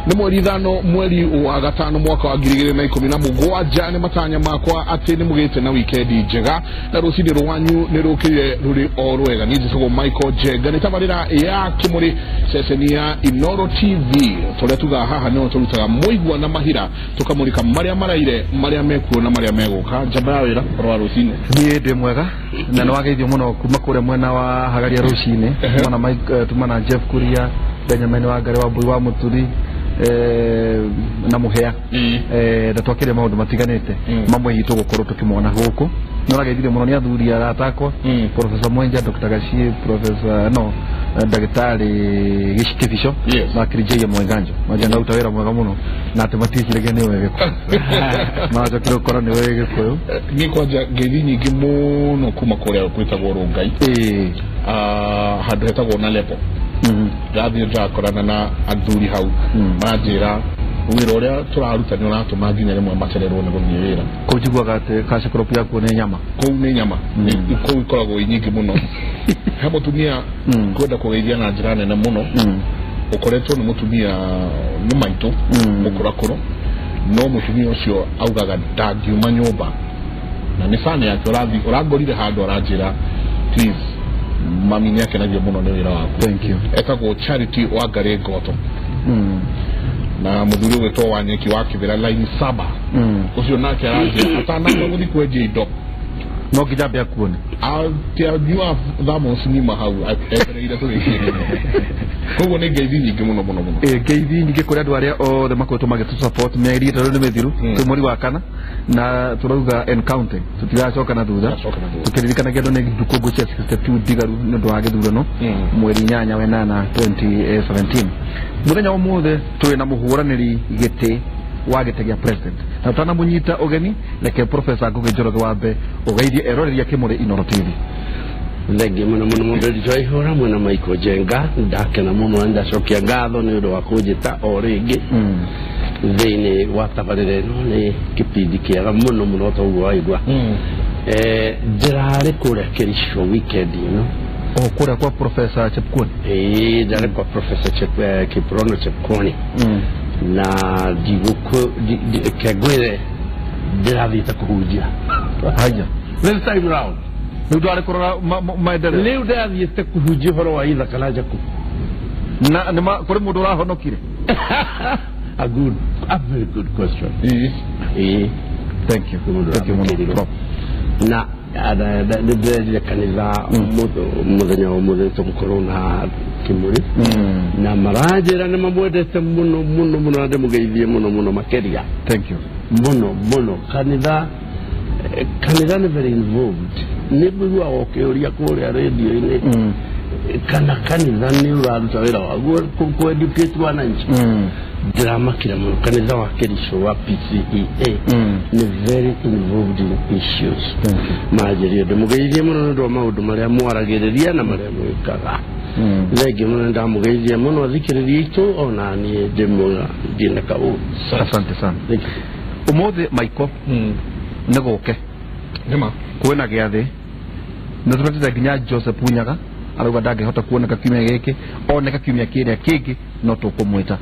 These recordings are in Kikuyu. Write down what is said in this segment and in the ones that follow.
Nĩ mweri 5 mweri wa 5 mwaka wa 2017. Nĩ matanya makwa atĩ nĩ mũgĩte na wikendi njega na rũcinĩ rwanyu nĩ rũkĩrire rũrĩ o rwega. Niĩ njĩtagwo Michael Njenga, nĩ tabarĩra ya Kĩmũrĩ ceceni ya Inooro TV. Tũrĩa tugaga haha nĩho tũrutaga mũigua na mahira, tũkamũrĩka marĩa maraire, marĩa mekuo na marĩa megũka. Njamba ya wĩra ũhoro wa rũcinĩ. Niĩ ndĩ mwega na nĩ wageithio mũno kuma kũrĩa mwena wa Hagaria rũcinĩ. Tumana Mike, tumana Jeff Kuria, Benjamin Wangari wa Mbui wa Mũturi, na Mũhĩa, na twakĩria maũndũ matiganĩte mamwe hihi tũgũkorwo tũkĩmona gũkũ. Nĩ ũrageithirio mũno nĩ athuri arata akwa, Professor Mwenja, Dr. Gachie, Professor no Ndagĩtarĩ Gĩcikibico na Kirijaiya Mwenganjo. Manja ndaruta wĩra mwega mũno na atĩ matiĩciragia nĩ ũĩ Gĩkũyũ, maracokire gũkora nĩ ũĩ Gĩkũyũ. Niĩ kwanja ngeithi nyingĩ mũno kuma kũrĩa gwĩtagwo Rongai, handũ hetagwo Nalepo. Ndathiĩ ndĩrakorana na athuri hau, maranjĩra wĩra ũrĩa tũraruta nĩ ũratũma nginya rĩmwe macererwo nĩ gũthiĩ wĩra. Kũu njiguaga atĩ cash crop yakuo nĩ nyama. Kũu nĩ nyama, kũu ikoragwo i nyingĩ mũno. He mũtumia kwenda kũgeithia na njĩra nene mũno, ũkoretwo nĩ mũtumia nĩ maitũ mũkũrakũrũ, no mũtumia ũcio augaga ndangiuma nyũmba na nĩ bani yake. Ũrangorire handũ aranjĩra please mami nĩ akenagio mũno nĩ wĩra waku. Thank you. Etagwo Charity Wangari Ngoto, na mũthuri ũgwĩtwo Wanyeki wa Kĩbĩra line 7. Ũcio nake aranjĩra atanamba gũthiĩ kwendia indo no nginya ambe akuone. Atianyua thamos ng'ima hau etereire tũrĩkie. Koguo nĩ ngeithi nyingĩ mũno mũno mũno. Ngeithi nyingĩ kũrĩ andũ arĩa othe makoretwo magĩtũ support mĩeri 3 nĩ mĩthiru, twĩ mweri wa 4 na tũrauga and counting, tũtiracoka na thutha. Tũkĩririkanagia andũ nĩ ndukũ cia 62 ndigaru nĩ ũndũ wa gĩthurano mweri 8 wa 8 2017. Mũthenya wa ũmũthĩ twĩ na mũhũranĩri gĩtĩ wa gĩtĩ gĩa president, na tũtanamũnyita ũgeni reke Professor Ngugi Njoroge wambe ũgeithie eroreri a Kĩmũrĩ Inooro TV. Thengiũ mũno mũno mũndũ wa ihũra mwena Michael Njenga, ndakena mũno na ndacokia ngatho nĩ ũndũ wa kũnjĩta o rĩngĩ thĩinĩ wa tabarĩra ĩno. Nĩ kĩbindi kĩega mũno mũno toguo waigua. Ndĩrarĩ kũrĩa Kericho weekend ĩno. O kũrĩa kwa Professor Chepkwony? Ĩĩ, ndarĩ kwa Professor Kiprono Chepkwony, na ndigũkũ kengwĩre ndĩrathiĩte kũhunjia. Haya. This time round rĩu ndwarĩ kũrora maendeleo, rĩu ndĩrathiĩte kũhunjia ũhoro wa Ithaka na Jakubu. Na nĩ kũrĩ mũndũ ũrahonokire? A very good question. Ĩĩ. Thank you. Thank you mũno. Na nĩndĩrendire kanitha mũthenya wa ũmũthĩ tũgũkorwo na Kĩmũrĩ, na maranjĩra nĩ mamwendete mũno mũno mũno na ndĩmũgeithie mũno mũno makĩria. Thank you. Mũno mũno. Kanitha kanitha nĩ very involved. Nĩ ngũiguaga ũkĩũria kũrĩa rĩndiũ-inĩ kana kanitha nĩ ũraruta wĩra waguo kũ educate wananchi. Ndĩramakire mũno kanitha wa Kericho wa PCEA nĩ very involved in issues. Manjĩrire ndĩmũgeithie mũno nĩ ũndũ wa maũndũ marĩa mwaragĩrĩria na marĩa mwĩkaga. Thengiũ mũno, ndamũgeithia mũno athikĩrĩria itũ, ona niĩ ndĩ mwega, ndirĩ na kaũru. Asante sana. Ũmũthĩ Michael nĩ gũke nĩma kwĩna gĩathĩ nĩ tũretete nginya Joseph Unyaga arauga ndangĩhota kuoneka kiumia gĩkĩ, oneka kiumia kĩrĩa kĩngĩ no tũkũmwĩta.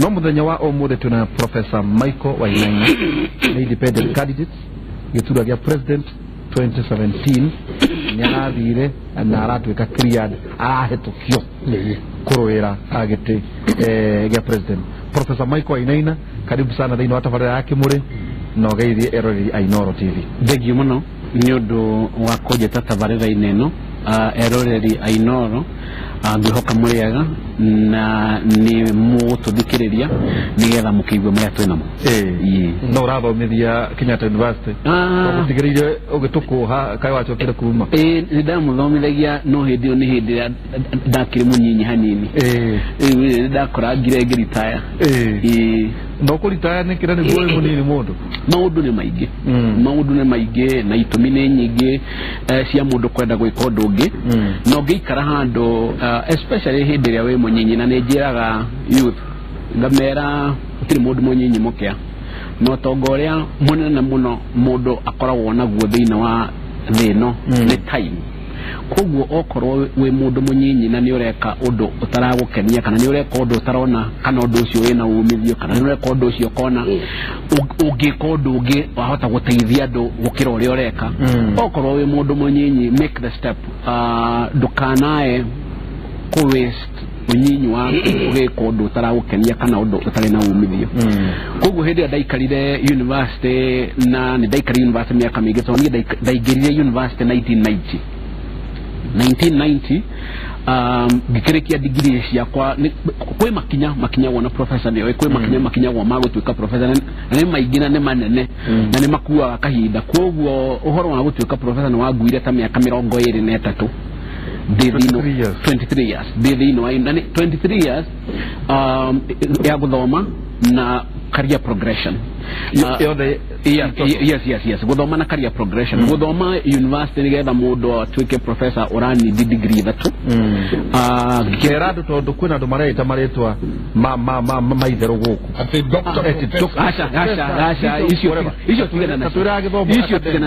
No mũthenya wa ũmũthĩ twĩna Professor Michael Wainaina, nĩ independent candidate gĩturwa gĩa president 2017. Nĩ arathire na aratuĩka cleared, arahĩtũkio kũrũĩra gĩtĩ gĩa president. Professor Michael Wainaina, karibu sana thĩinĩ wa tabarĩra ya Kĩmũrĩ na ũgeithie eroreri a Inooro TV. Thengiũ mũno nĩ ũndũ wa kũnjĩta tabarĩra-inĩ ĩno. Eroreri a Inooro, ngwĩhoka mũrĩega na nĩ mũgũtũthikĩrĩria nĩgetha mũkĩigue marĩa twĩ namo. No ũrathomithia Kenyatta University, ũgũtigĩrĩire ũgĩtũkũha kaĩ wacokire kuma? Ĩĩ, nĩ ndamũthomithagia, no hĩndĩ ĩyo nĩ hĩndĩ ĩrĩa ndakĩrĩ mũnyinyi hanini. Rĩu ndakorangire ngĩritaya. Ĩĩ. No kũritaya nĩ kĩra nĩguo wĩ mũnini mũndũ? Maũndũ nĩ maingĩ, maũndũ nĩ maingĩ na itũmi nĩ nyingĩ cia mũndũ kwenda gwĩka ũndũ ũngĩ, na ũngĩikara handũ, especially hĩndĩ ĩrĩa wĩ mũnyinyi, na nĩ njĩraga youth ngamera gũtirĩ mũndũ mũnyinyi mũkĩa, na ũtonga ũrĩa mũnene mũno mũndũ akoragwo naguo thĩinĩ wa thĩ ĩno nĩ time. Koguo okorwo wi mundu munyinyi na ni ureka undu utaragukenia kana ni ureka undu utarona kana undu ucio wina umithio kana ni ureka undu ucio kona ungika undu ungi wahota guteithia andu gukira uria ureka. Okorwo wi mundu munyinyi, make the step. Ndukanae ku waste unyinyi waku ugika undu utaragukenia kana undu utari na umithio. Koguo hindi ndaikarire university, na ni ndaikarire university miaka mingi, tondu ni ndaingirire university 1990 ngikirikia degree ciakwa. Kwi makinya makinyagwo na professor nĩoĩ kwĩ makinya makinyagwo ma gũtuĩka professor, na nĩ maingĩ na nĩ manene na nĩ makuaga kahinda. Koguo ũhoro wa gũtuĩka professor nĩ wanguire ta mĩaka 23 23 years ndĩ thĩinĩ wa 23 years ya gũthoma na career progression. Yes, guthoma na career progression. Guthoma university nigetha mundu atuike professor uranidi degree ithatu. Kera andu tondu kwina andu mareita maritwa ma ma ma maitherũ gũkũ ati doctor. Aca icio tigana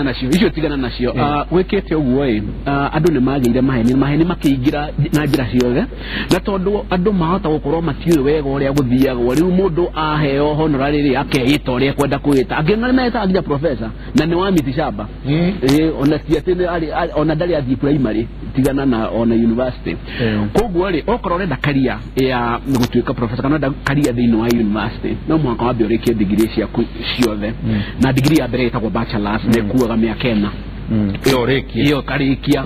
nacio, icio tigana nacio. Wikite ũguo ĩ, andũ nĩ magĩire maheni makĩingĩra na njĩra ciothe, na tondũ andũ mahota gũkorwo matiũĩ wega ũrĩa gũthiagwo. Rĩu mũndũ aheo honorary rĩ, akeĩta ũrĩa ekwenda kwĩta. Angĩ nĩ metaga nginya professor na nĩ wa miti shamba, ona ti atĩ ona ndarĩ athiĩ primary, tigana na ona university. Koguo rĩ, okorwo ũrenda career ya gũtuĩka professor kana ũrenda career thĩinĩ wa university, no mũhaka wambe ũrĩkie degree ciaku ciothe. Na degree ya mbere ĩtagwo bachelors, na ĩkuaga mĩaka 4. Iyo karĩkia.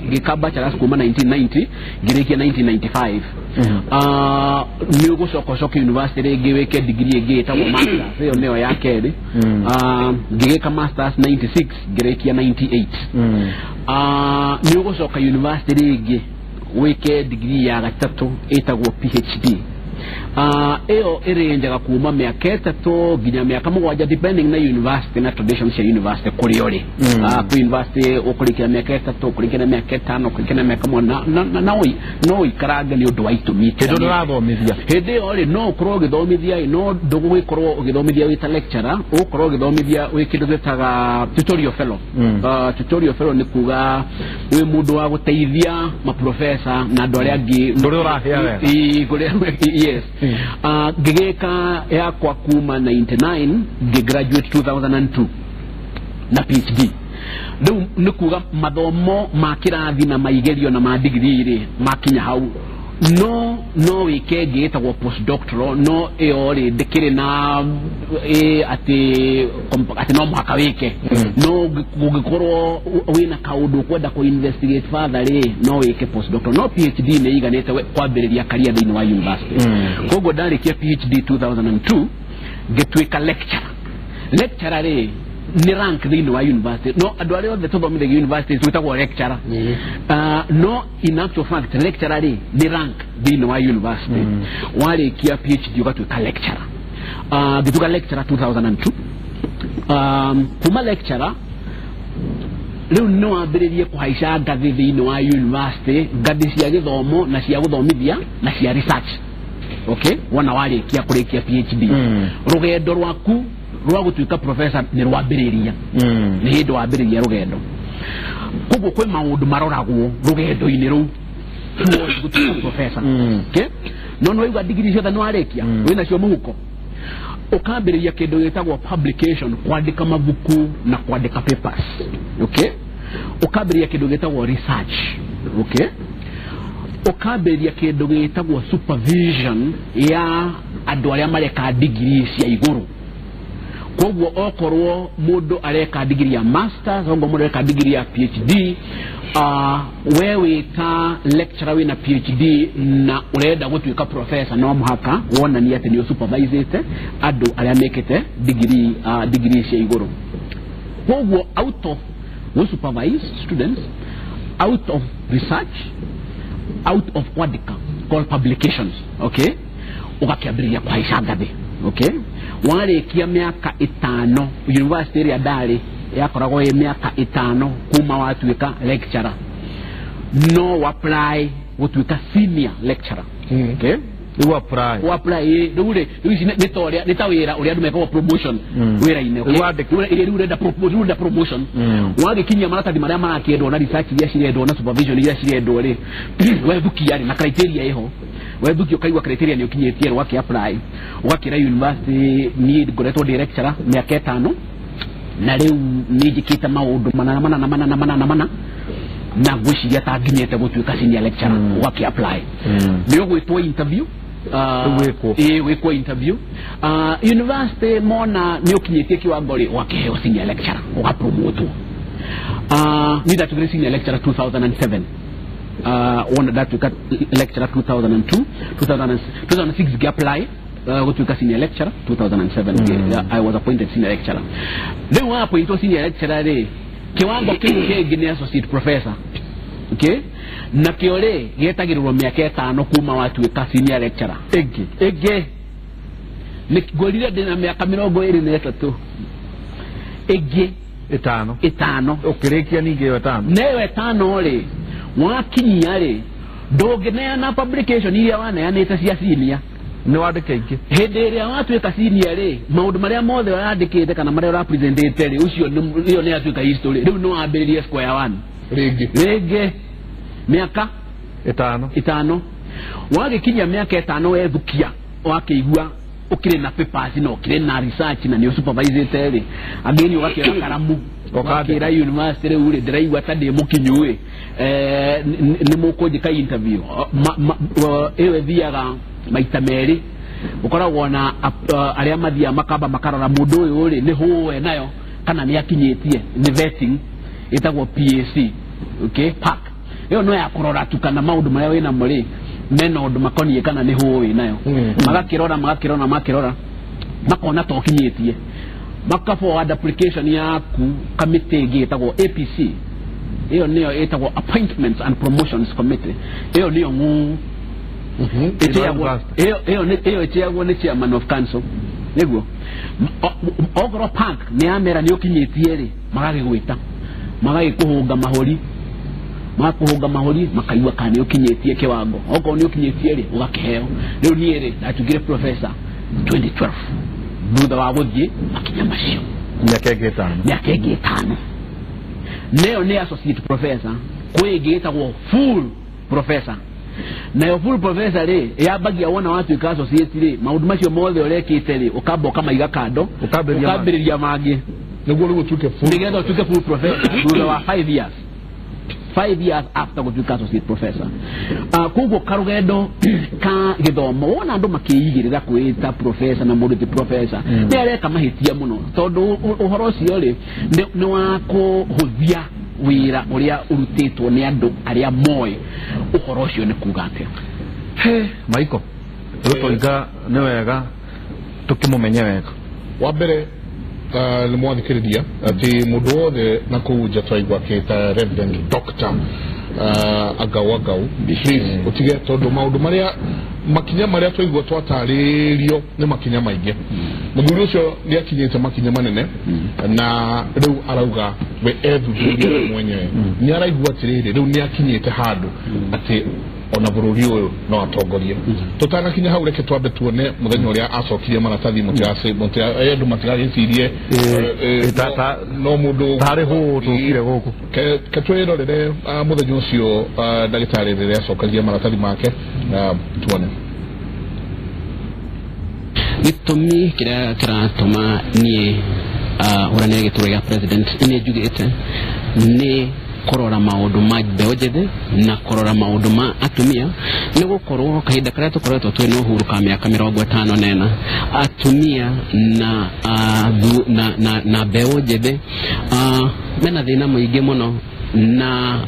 Ngĩka bachelors kuma 1990 ngĩrĩkia 1995. Nĩ ũgũcoka ũcoke university rĩngĩ wĩke degree ĩngĩ ĩtagwo masters, ĩyo nĩyo ya kerĩ. Ngĩgĩka masters 96 ngĩrĩkia 98. Nĩ ũgũcoka university rĩngĩ wĩke degree ya gatatũ ĩtagwo PhD. Ĩyo ĩrĩnjaga kuma mĩaka 3 nginya mĩaka 7 depending na university na tradition cia university kũrĩa ũrĩ. Kwĩ university ũkũrĩkia mĩaka 3, ũkũrĩkia na mĩaka 5, ũkũrĩkia na mĩaka 8, na no ũikarange nĩ ũndũ wa itũmi. Hĩndĩ ũrathomithia hĩndĩ ĩyo rĩ, no ũkorwo ũgĩthomithia, no ndũgũgĩkorwo ũgĩthomithia wĩ ta lecturer, ũgũkorwo ũgĩthomithia wĩ kĩndũ twĩtaga tutorial fellow. Tutorial fellow nĩ kuga wĩ mũndũ wa gũteithia maprofesa na andũ arĩa angĩ ndũrĩ ũrahĩa wega. Yes. Ngĩgĩka yakwa kuma 99 ngĩgraduate 2002 na PhD. Rĩu nĩ kuga mathomo ma kĩrathi na maigerio na ma degree rĩ makinya hau. No wĩke ĩngĩ ĩtagwo postdoctoral, no ĩyo rĩ ndĩkĩrĩ na atĩ no mũhaka wĩke. No ũngĩkorwo wĩna kaũndũ ũkwenda kũ investigate further rĩ, no wĩke postdoctoral. No PhD nĩ iganĩte kwambĩrĩria career thĩinĩ wa university. Koguo ndarĩkia PhD 2002 ngĩtuĩka lecturer. Lecturer rĩ nĩ rank thĩinĩ wa university. No andũ arĩa othe tũthomithagia university twĩtagwo lecturer. No in actual fact lecturer rĩ nĩ rank thĩinĩ wa university. Warĩkia PhD ũgatuĩka lecturer. Ngĩtuĩka lecturer 2002. Kuma lecturer rĩu no wambĩrĩrie kũhaica ngathĩ thĩinĩ wa university, ngathĩ cia gĩthomo na cia gũthomithia na cia research. Okay, wona warĩkia kũrĩkia PhD, rũgendo rwaku rwa gũtuĩka professor nĩ rwambĩrĩria. Nĩ hĩndĩ wambĩrĩria rũgendo. Koguo kwĩ maũndũ maroragwo rũgendo-inĩ rũu towards gũtuĩka professor. Okay, no nĩ waigua degree ciothe nĩ warĩkia, wĩnacio mũhuko, ũkambĩrĩria kĩndũ gĩtagwo publication, kwandĩka mabuku na kwandĩka papers. Okay, ũkambĩrĩria kĩndũ gĩtagwo research. Okay, ũkambĩrĩria kĩndũ gĩtagwo supervision ya andũ arĩa mareka degree cia igũrũ. Koguo okorwo mũndũ areka degree ya masters, okorwo mũndũ areka degree ya PhD, we wĩta lecturer wĩna PhD na ũrenda gũtuĩka professor, no mũhaka wonanie atĩ nĩ ũsupervisĩte andũ arĩa mekĩte degree cia igũrũ. Koguo out of we supervise students, out of research, out of kwandĩka called publications. Okay, ũgakĩambĩrĩria kũhaica ngathĩ. Okay, warĩkia mĩaka 5 university ĩrĩa ndarĩ yakoragwo ĩ mĩaka 5 kuma watuĩka lecturer, no apply gũtuĩka senior lecturer. Okay, Rĩu apply. Wa apply rĩu rĩ, rĩu ici nĩ ta ũrĩa nĩ ta wĩra ũrĩa andũ mekaga promotion wĩra-inĩ, okay? Rĩu wandĩke. Rĩu ũrenda rĩu ũrenda promotion. Wagĩkinyia maratathi marĩa marakĩendwo na research iria cirendwo na supervision iria cirendwo rĩ, wethukia rĩ, na criteria ĩho, wethukia ũkaigua criteria nĩ ũkinyĩtie rĩ, ũgakĩ apply, ũgakĩra university, niĩ ngoretwo ndĩ lecturer mĩaka 5 na rĩu nĩ njĩkĩte maũndũ mana mana na mana na mana na mana na ngwĩciria ta nginyĩte gũtuĩka senior lecturer. Ũgakĩ apply, nĩ ũgwĩtwo interview. Rĩu wĩkwo. Ĩĩ, wĩkwo interview. University mona nĩ ũkinyĩtie kiwango rĩ, ũgakĩheo senior lecturer, ũgapromotwo. Niĩ ndatuĩkire senior lecturer 2007. Wona ndatuĩka lecturer 2002, 2000, 2006 ngĩ apply gũtuĩka senior lecturer 2007. I was appointed senior lecturer. Rĩu wa appointwo senior lecturer rĩ, kiwango kĩu kĩngĩ nĩ associate professor, okay? Nakĩo rĩ, gĩetagĩrĩrwo mĩaka 5 kuma watuĩka senior lecturer. Ĩngĩ. Ĩngĩ nĩ ngorire ndĩna mĩaka 23 ĩngĩ. 5. 5. Ũkĩrĩkia ningĩ ĩyo 5. Neyo 5 rĩ, wakinyia rĩ, ndũngĩneana publication iria waneanĩte cia senior. Nĩ wandĩke ingĩ. Hĩndĩ ĩrĩa watuĩka senior rĩ, maũndũ marĩa mothe ũrandĩkĩte kana marĩa ũrapresentĩte rĩ, ũcio ĩyo nĩ yatuĩka history. Rĩu nĩ wambĩrĩrie square one. Rĩngĩ. Rĩngĩ mĩaka 5. 5. Wagĩkinyia mĩaka 5 wethukia, wakĩigua ũkĩrĩ na papers na ũkĩrĩ na research na nĩ ũsupervisĩte rĩ, again ũgakĩoya karamu, Ũkandĩka. ũgakĩra university, rĩu rĩ, ndĩraigua ta ndĩ mũkinyu ĩ, nĩ mũkũnjĩka interview. Ĩyo ĩthiaga maita merĩ. Ũkoragwo na arĩa mathiaga makamba makarora mũndũ ũyũ rĩ, nĩ hũe nayo kana nĩ akinyĩtie, nĩ vetting ĩtagwo PAC, okay, PAC. Ĩyo no ya kũrora tu kana maũndũ marĩa wĩnamo rĩ, mena ũndũ makoniĩ kana nĩ hũũ wĩnayo. Magakĩrora, magakĩrora, magakĩrora, makona ta ũkinyĩtie, maka forward application yaku kamĩtĩ ĩngĩ ĩtagwo APC. Ĩyo nĩyo ĩtagwo Appointments and Promotions Committee. Ĩyo nĩyo ng'ũ ĩtĩagwo, ĩyo ĩyo ĩtĩagwo nĩ chairman of council. Nĩguo okorwo park nĩ yamera nĩ ũkinyĩtie rĩ, magagĩgwĩta, magagĩkũhũnga mahũri, magakũhũnga mahũri, makaigua kana nĩ ũkinyĩtie kĩwango. Okorwo nĩ ũkinyĩtie rĩ, ũgakĩheo. Rĩu niĩ rĩ, ndatuĩkire professor 2012 thutha wa gũthiĩ makinya macio. Mĩaka ĩngĩ 5. Mĩaka ĩngĩ 5. Neyo nĩ associate professor. Kwĩ ĩngĩ ĩtagwo full professor. Nayo full professor rĩ, yambagia wona watuĩka associate rĩ, maũndũ macio mothe ũrekĩte rĩ, ũkamba ũkamaiga kando, Ũkambĩrĩria ũkambĩrĩria mangĩ. Nĩguo rĩu ũtuĩke full. Nĩgetha ũtuĩke full professor thutha wa 5 years, 5 years after gũtuĩka associate professor. Koguo karũgendo ka gĩthomo, wona andũ makĩigĩrĩra kwĩta professor na mũndũ ti professor, nĩ areka mahĩtia mũno, tondũ ũhoro ũcio rĩ, nĩ wa kũhũthia wĩra ũrĩa ũrutĩtwo nĩ andũ arĩa moĩ ũhoro ũcio nĩ kuga atĩa. He Michael, rĩu tũiga nĩ wega tũkĩmũmenye wega. Wa mbere, nĩ mwathikĩrĩria atĩ mũndũ wothe na kũu nja twaigua akĩta Reverend Doctor agau agau, please ũtige, tondũ maũndũ marĩa makinya marĩa twaigua twatarĩrio nĩ makinya maingĩ. Mũthuri ũcio nĩ akinyĩte makinya manene na rĩu arauga we ethuthuria mwenyewe nĩ araigua atĩrĩrĩ, rĩu nĩ akinyĩte handũ atĩ ona bũrũri ũyũ no atongorie. Tũtanakinya hau, reke twambe tuone mũthenya ũrĩa acokirie maratathi, andũ matigagĩcirie no mũndũ tarĩ hũũ tũkire gũkũ. Ke twĩrorere mũthenya ũcio ndagĩtarĩ rĩrĩa acokagia maratathi make na tuone. Gĩtũmi kĩrĩa kĩratũma niĩ hũranĩre gĩturwa gĩa president, nĩ njugĩte nĩ kũrora maũndũ ma mbeũ njĩthĩ na kũrora maũndũ ma atumia, nĩ gũkorwo kahinda karĩa tũkoretwo twĩ na ũhuru ka mĩaka 54, atumia na na mbeũ njĩthĩ mena thĩna mũingĩ mũno na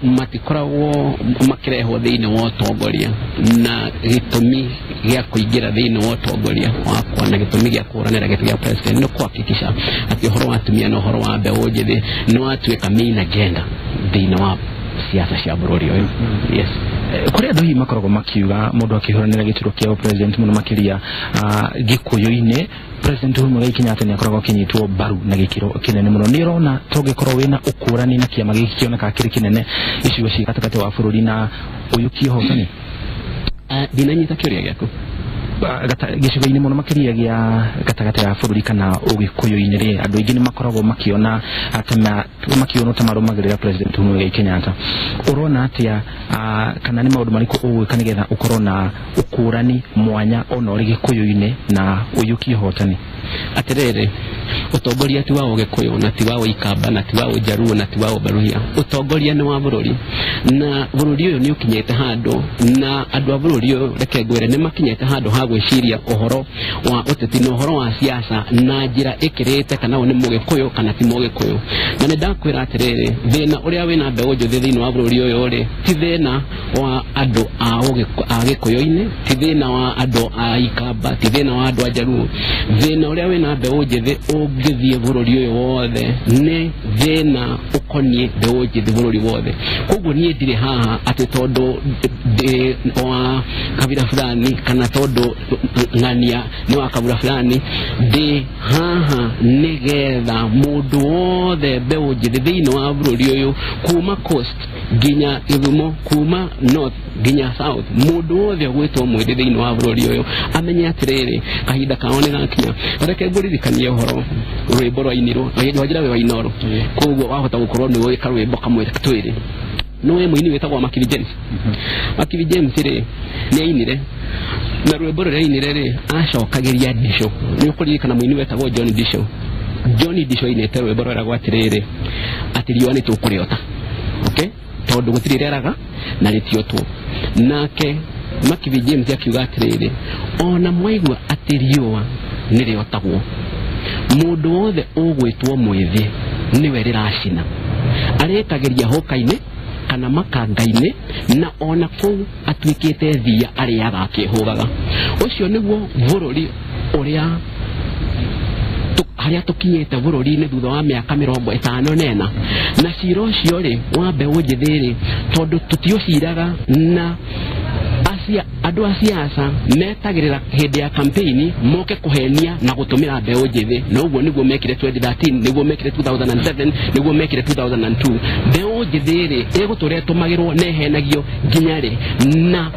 matikoragwo makĩrehwo thĩinĩ wa ũtongoria. Na gĩtũmi gĩa kũingĩra thĩinĩ wa ũtongoria wakwa na gĩtũmi gĩa kũhũranĩra gĩtĩ gĩa president nĩ kũhakikisha atĩ ũhoro wa atumia na ũhoro wa mbeũ njĩthĩ nĩ watuĩka main agenda thĩinĩ wa siasa cia bũrũri ũyũ. Yes. Kũrĩ andũ hihi makoragwo makiuga mũndũ akĩhũranĩra gĩturwa kĩa president, mũno makĩria gĩkũyũ-inĩ, President Uhuru Muigai Kenyatta nĩ akoragwo akĩnyitwo mbaru na gĩkĩro kĩnene mũno. Nĩ ũrona tũngĩkorwo wĩna ũkũrani na kĩama gĩkĩ kĩonekaga kĩrĩ kĩnene icigo cia gatagatĩ wa bũrũri na ũyũkie ũhotani? Ndinanyita kĩũria gĩaku. Gĩcigo-inĩ mũno makĩria gĩa gatagatĩ ga bũrũri kana ũgĩkũyũ-inĩ rĩ, andũ aingĩ nĩ makoragwo makĩona makĩonwo ta marũmagĩrĩra President Uhuru Muigai Kenyatta. Ũrona atĩa kana nĩ maũndũ marĩkũ ũgwĩka nĩgetha ũkorwo na ũkũrani mwanya ona ũrĩ gĩkũyũ-inĩ na ũiyũkie ũhotani? Atĩrĩrĩ, ũtongoria ti wa ũgĩkũyũ na ti wa ũikamba na ti wa ũjaruo na ti wa ũbaruhia. Ũtongoria nĩ wa bũrũri, na bũrũri ũyũ nĩ ũkinyĩte handũ, na andũ a bũrũri ũyũ reke ngwĩre nĩ makinyĩte handũ ha gwĩciria ũhoro wa ũteti na ũhoro wa siasa na njĩra ĩkĩrĩte kana ũyũ nĩ mũgĩkũyũ kana ti mũgĩkũyũ. Na nĩ ndakwĩra atĩrĩrĩ, thĩna ũrĩa wĩna mbeũ njĩthĩ thĩinĩ wa bũrũri ũyũ rĩ, ti thĩna wa andũ a gĩkũyũ-inĩ, ti thĩna wa andũ a ikamba, ti thĩna wa andũ a jaruo. Thĩna ũrĩa wĩna mbeũ njĩthĩ ũngĩthiĩ bũrũri ũyũ wothe nĩ thĩna ũkoniĩ mbeũ njĩthĩ bũrũri wothe. Koguo niĩ ndirĩ haha atĩ tondũ ndĩ wa kabira fulani kana tondũ ng'ania nĩ wa kabira fulani, ndĩ haha nĩgetha mũndũ wothe mbeũ njĩthĩ thĩinĩ wa bũrũri ũyũ kuma coast nginya Gĩthumo, kuma north nginya south, mũndũ wothe ũgwĩtwo mwĩthĩ thĩinĩ wa bũrũri ũyũ amenye atĩrĩrĩ, kahinda kao nĩ gakinya. Reke ngũririkanie ũhoro rwĩmbo rwainirwo rwanjĩra wĩ wa Inooro, koguo wahota gũkorwo nĩ ũĩ karwĩmbo kamwe twĩrĩ. No we mũini wĩtagwo Makiri James. Makiri James rĩ nĩ ainire, na rwĩmbo rũrĩa ainire rĩ acokagĩria Ndicũ. Nĩ ũkũririkana mũini wetagwo John Ndicũ. John Ndicũ ainĩte rwĩmbo rweragwo atĩrĩrĩ, atĩ riũa nĩ tũkũrĩota, okay, tondũ gũtirĩ rĩaraga na rĩtiotwo. Nake Makiri James akiuga atĩrĩrĩ, ona mwaigua atĩ riũa nĩ rĩotagwo, mũndũ wothe ũgwĩtwo mwĩthĩ nĩwe rĩracina, arĩkagĩria hũka-inĩ kana makanga-inĩ, na ona kũu atuĩkĩte thia arĩaga akĩhũgaga. Ũcio nĩguo bũrũri ũrĩa harĩa tũkinyĩte bũrũri-inĩ thutha wa mĩaka 54. Na cira ũcio rĩ wa mbeũ njĩthĩ rĩ, tondũ tũtiũciraga na andũ a siasa metagĩrĩra hĩndĩ ya campaign moke kũhenia na gũtũmĩra mbeũ njĩthĩ, na ũguo nĩguo mekire 2013, nĩguo mekire 2007, nĩguo mekire 2002. Mbeũ njĩthĩ rĩ ĩgũtũra ĩtũmagĩrwo na ĩhenagio nginya rĩ, na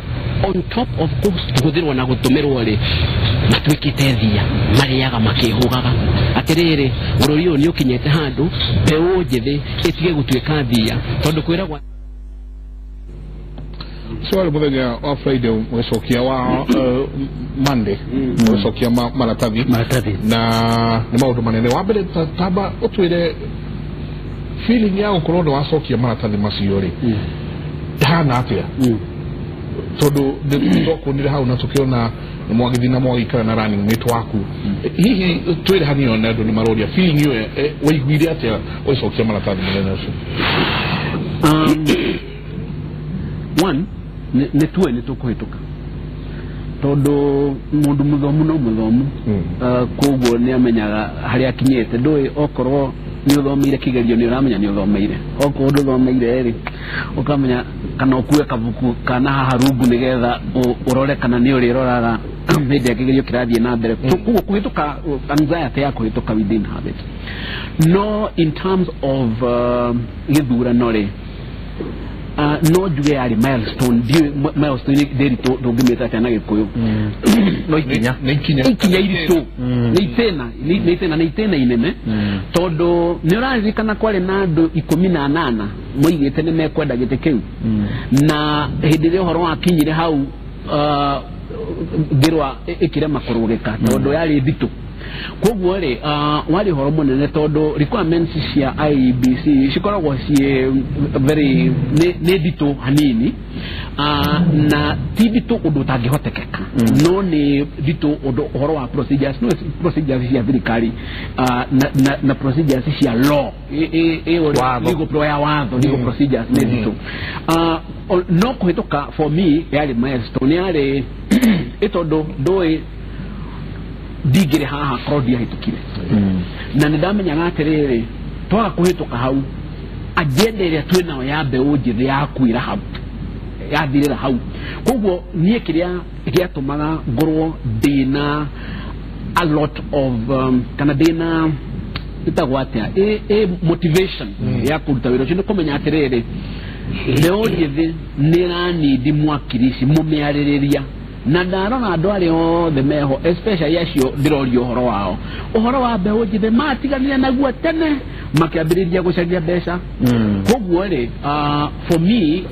on top of kũhũthĩrwo na gũtũmĩrwo rĩ, matuĩkĩte thia marĩaga makĩhũgaga. Atĩrĩrĩ, bũrũri ũyũ nĩ ũkinyĩte handũ mbeũ njĩthĩ ĩtige gũtuĩka thia, tondũ kwĩragwo so wale muthenya wa Friday mwecokia wa Monday mwecokia maratathi na nĩ maũndũ manene. Wa mbere tamba ũtwĩre feeling ya gũkorwo nĩ wacokia maratathi macio rĩ ĩhana atĩa, tondũ nĩtwakuonire hau na tũkĩona nĩ mwagĩthiĩ na mwagĩikara na running mate waku. Hihi twĩre hanini ona andũ nĩ maroria feeling ĩyo waiguire atĩa ũgĩcokia maratathi mũthenya ũcio? One, nĩ tuwe nĩ tũkũhĩtũka tondũ mũndũ mũthomu no mũthomu, koguo nĩ amenyaga harĩa akinyĩte. Ndũĩ okorwo nĩ ũthomeire kĩgerio nĩ ũramenya nĩ ũthomeire, okorwo ndũthomeire rĩ ũkamenya kana ũkue kabuku kana haha rungu nĩgetha ũrore kana nĩ ũrĩroraga hĩndĩ ya kĩgerio kĩrathiĩ na mbere. Koguo kũhĩtũka, anxiety ya kũhĩtũka we didn't have it. No in terms of gĩthurano rĩ, no njuge yarĩ milestone, ndiũĩ milestone ndĩri tũngĩmĩta atĩa na gĩkũyũ. No ikinya nĩ ikinya ikinya iritũ, nĩ itĩna, nĩ itĩna, nĩ itĩna inene, tondũ nĩ ũraririkana kwarĩ na andũ 18 moigĩte nĩ mekwenda gĩtĩ kĩu, na hĩndĩ ĩrĩa ũhoro wakinyire hau ngĩrwa ĩkĩrema kũrũgĩka tondũ yarĩ nditũ. Koguo rĩ warĩ ũhoro mũnene tondũ requirements cia IEBC cikoragwo ciĩ very nĩ nditũ hanini, na ti nditũ ũndũ ũtangĩhotekeka, no nĩ nditũ ũndũ ũhoro wa procedures, no procedures cia thirikari na procedures cia law, legal pro ya watho, legal procedures nĩ nditũ. No kũhĩtũka for me yarĩ milestone, yarĩ ĩ tondũ ndũĩ ndingĩrĩ haha korwo ndiahĩtũkire, na nĩ ndamenyaga atĩrĩrĩ, twaga kũhĩtũka hau agenda ĩrĩa twĩ nayo ya mbeũ njĩthĩ yakuĩra hau, yathirĩra hau. Koguo niĩ kĩrĩa gĩatũmaga ngorwo ndĩna a lot of kana ndĩna ĩtagwo atĩa ĩ motivation ya kũruta wĩra ũcio nĩ kũmenya atĩrĩrĩ, Mbeũ njĩthĩ nĩ ĩranindi mwakirici mũmĩarĩrĩria na ndarora andũ arĩa othe meho especially acio ndĩroria ũhoro wao ũhoro wa mbeũ njĩthĩ matiganire naguo tene makĩambĩrĩria gũcaria mbeca. Koguo rĩ for me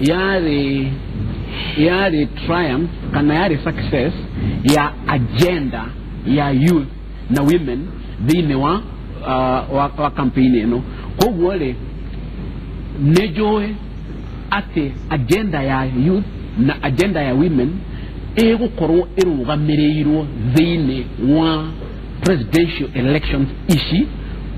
yarĩ triumph kana yarĩ success ya agenda ya youth na women thĩinĩ wa campaign ĩno. Koguo rĩ nĩ njũĩ atĩ agenda ya youth na agenda ya women ĩgũkorwo ĩrũgamĩrĩirwo thĩinĩ wa presidential elections ici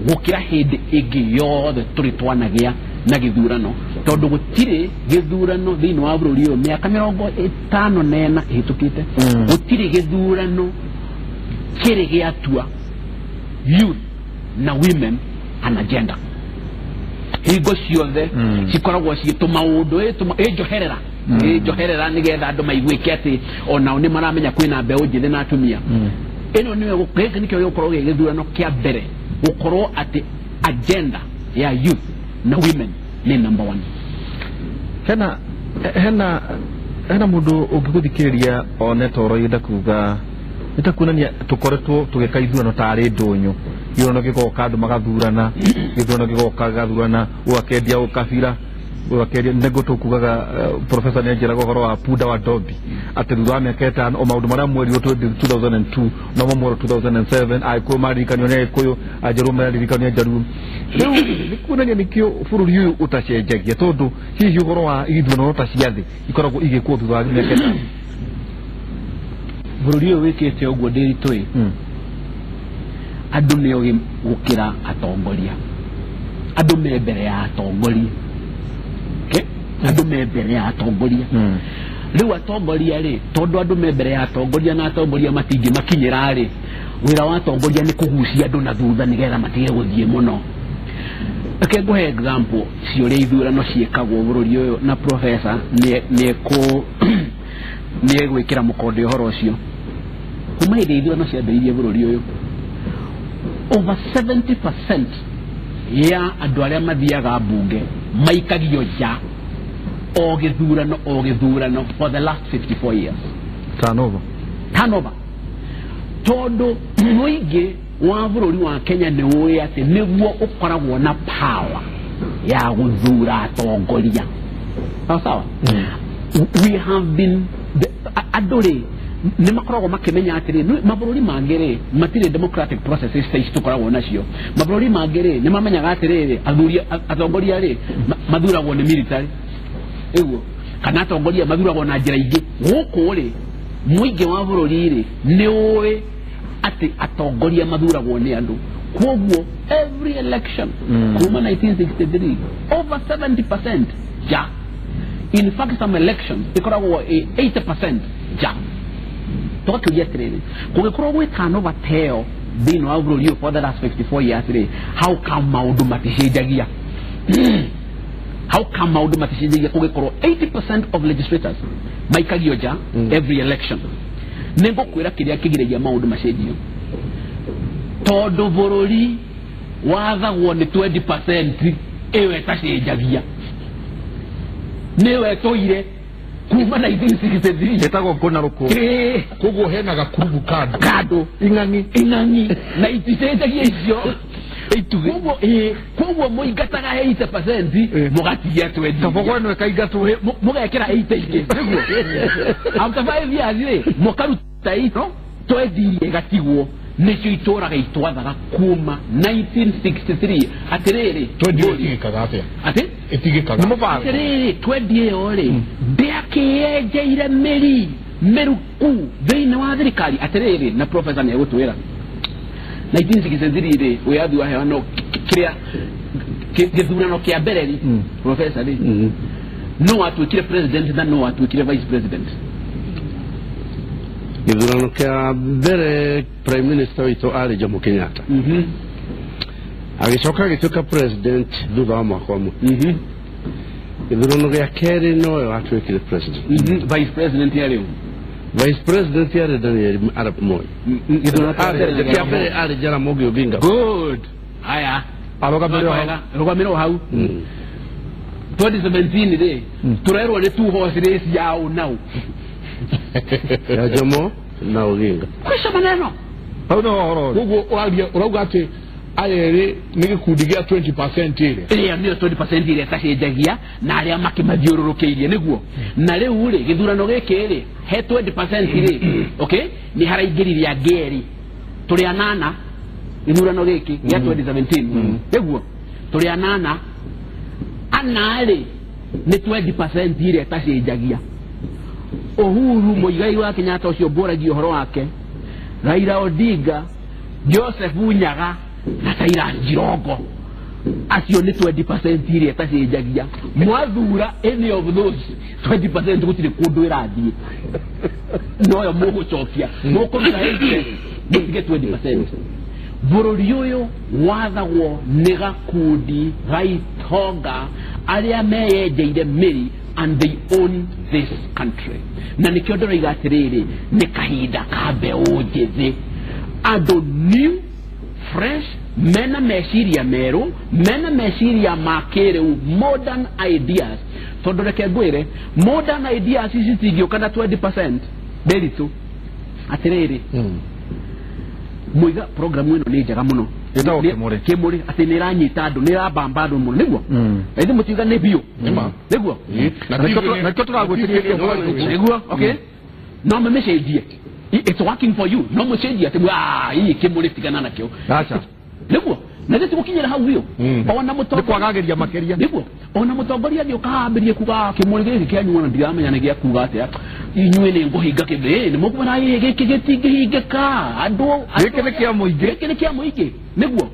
gũkĩra hĩndĩ ĩngĩ yothe tũrĩ twanagĩa na gĩthurano tondũ gũtirĩ gĩthurano thĩinĩ wa bũrũri ũyũ mĩaka 54 ĩhĩtũkĩte gũtirĩ gĩthurano kĩrĩ gĩatua youth na women an agenda hingo ciothe cikoragwo ciĩtũ maũndũ ĩnjoherera ĩnjoherera nĩgetha andũ maiguĩke atĩ onao nĩ maramenya kwĩna mbeũ njĩthĩ na atumia. Ĩno nĩyo gĩkĩ nĩkĩo gĩgũkorwo gĩ gĩthurano kĩa mbere gũkorwo atĩ agenda ya youth na women nĩ number one. Hena mũndũ ũngĩgũthikĩrĩria one toro yenda kuga nĩ kuonania tũkoretwo tũgĩka ithurano tarĩ ndũnyũ gĩthurano gĩgoka andũ magathurana gĩthurano gĩgoka gĩgathurana ũgakendia ũkabira ũgakendia nĩguo tũkugaga professor nĩ anjĩraga ũhoro wa punda wa Dobby atĩ thutha wa mĩaka 5 o maũndũ marĩa mwerirwo 2002 nomo mwerwo 2007 Agĩkũyũ maririkanio nĩ Agĩkũyũ Anjaruo maririkanio nĩ Anjaruo. Rĩu nĩ kuonania nĩkĩo bũrũri ũyũ ũtacenjagia tondũ hihi ũhoro wa ithurano ta cia thĩ ikoragwo igĩkwo thutha wa mĩaka 5. Bũrũri ũyũ wĩkĩte ũguo ndĩritũ andũ nĩ ogĩ gũkĩra atongoria andũ me mbere ya atongoria andũ me mbere ya atongoria rĩu atongoria rĩ tondũ andũ me mbere ya atongoria na atongoria matingĩmakinyĩra rĩ wĩra wa atongoria nĩ kũgucia andũ na thutha nĩgetha matige gũthiĩ mũno. Reke ngũhe example cia ũrĩa ithurano ciĩkagwo bũrũri ũyũ na professor nĩ egwĩkĩra mũkonde ũhoro ũcio. Kuma hĩndĩ ithurano ciambĩrĩirie bũrũri ũyũ over 70% ya andũ arĩa mathiaga mbunge maikagio nja o gĩthurano for the last 54 years. Turnover tondũ mũingĩ wa bũrũri wa Kenya nĩ ũĩ atĩ nĩguo ũkoragwo na power ya gũthura atongoria. Sawa sawa. We have been andũ rĩ nĩ makoragwo makĩmenya atĩrĩ mabũrũri mangĩ rĩ matirĩ democratic processes ta ici tũkoragwo nacio. Mabũrũri mangĩ rĩ nĩ mamenyaga atĩrĩrĩ athuri atongoria rĩ mathuragwo nĩ military ĩguo kana atongoria mathuragwo na njĩra ingĩ. Gũkũ rĩ mũingĩ wa bũrũri rĩ nĩ ũĩ atĩ atongoria mathuragwo nĩ andũ. Kwoguo every election kuma 1963 over 70% ja. In fact some elections ikoragwo 80% ja. Tũgakĩũria atĩrĩrĩ kũngĩkorwo gwĩ turnover ta ĩyo thĩinĩ wa bũrũri ũyũ for the last 54 years rĩ how come maũndũ maticenjagia? How come maũndũ maticenjagia kũngĩkorwo 80% of legislators maikagio nja every election? Nĩ ngũkwĩra kĩrĩa kĩgiragia maũndũ macenjio tondũ bũrũri wathagwo nĩ 20% ĩyo ĩtacenjagia nĩyo ĩtũire kuma 1963 ĩtagwo ngũna rũkũ. Koguo hena gakurubu kando ing'ang'i na iticenjagia icio itugĩ. Koguo mũingataga 80% mũgatigia 20 kabogo ĩno ĩkaingatwo mũgekĩra 80 ingĩ nĩguo after 5 years rĩ mũkaruta ino 20 ĩgatigwo nĩcio itũraga itwathaga kuma 1963. Atĩrĩrĩ 20 ĩtigĩkaga atĩa? Atĩ ĩtigĩkaga nĩ mũbango. Atĩrĩrĩ 20 ĩyo rĩ ndĩakĩenjeire mĩri mĩruku thĩinĩ wa thirikari. Atĩrĩrĩ na professor nĩ egũtwĩra 1963 rĩ wĩyathi waheanwo kĩrĩa gĩthurano kĩa mbere rĩ professor rĩ no watuĩkire president na no watuĩkire vice president. Gĩthurano kĩa mbere prime minister witũ arĩ Jomo Kenyatta. Agĩcoka agĩtuĩka president thutha wa mwaka ũmwe. Gĩthurano gĩa kerĩ nowe watuĩkire president. Vice president yarĩ ũ? Vice president yarĩ Daniel Arap Moi. Gĩthurano kĩa mbere arĩ Jaramogi Oginga. Good. Haya. Arũgamĩrwo hau. 2017 rĩ tũrerwo nĩ two horse race yao nau ya Jomo na Oginga kwisha maneno hau no horo koguo ũraria ũrauga atĩ aya erĩ nĩ gĩkundi gĩa 20% ĩrĩa ĩrĩa nĩyo 20% ĩrĩa ĩtacenjagia na arĩa makĩmathiũrũrũkĩirie nĩguo na rĩu rĩ gĩthurano gĩkĩ rĩ he 20% rĩ okay nĩ haraingĩrire angĩ erĩ tũrĩ anana gĩthurano gĩkĩ gĩa 2017 nĩguo tũrĩ anana ana rĩ nĩ 20% ĩrĩa ĩtacenjagia Uhuru Muigai wa Kenyatta ũcio mbũragia ũhoro wake Raila Odinga Joseph Unyaga na Cyrus Jirongo acio nĩ 20% iria ĩtacenjagia mwathura any of those 20% gũtirĩ kũndũ ĩrathiĩ noyo mũgũcokia mũkũruta mũtige 20% bũrũri ũyũ wathagwo nĩ gakundi ga itonga arĩa meyenjeire mĩri and they own this country na nĩkĩo ndĩroiga atĩrĩrĩ nĩ kahinda ka mbeũ njĩthĩ andũ new fresh mena meciria merũ mena meciria ma kĩrĩu modern ideas tondũ reke ngwĩre modern ideas ici citingĩũka na 20% ndĩritũ atĩrĩrĩ Muiga program ĩno nĩ njega mũno Ĩtagwo Kĩmũrĩ. Kĩmũrĩ atĩ nĩ ĩranyita andũ nĩ ĩrabamba andũ mũno nĩguo ithuĩ mũtiuga nĩ biũ nĩguo na nĩkĩo tũragwĩtĩria nĩguo okay no mũmĩcenjie it's working for you no mũcenjie atĩ ii Kĩmũrĩ tigana nakĩo acha nĩguo na gĩti gũkinyĩra hau biũ ona nĩ kwagagĩria makĩria nĩguo ona mũtongoria agĩũka ambĩrie kuga Kĩmũrĩ gĩkĩ kĩanyu ona ndiramenya nĩ gĩa kuga atĩa inyuĩ nĩ ngũhinga kĩndũ nĩ mũkuona gĩkĩ gĩtingĩhingĩka andũ gĩkĩ nĩ kĩa mũingĩ gĩkĩ nĩ kĩa mũingĩ nĩguo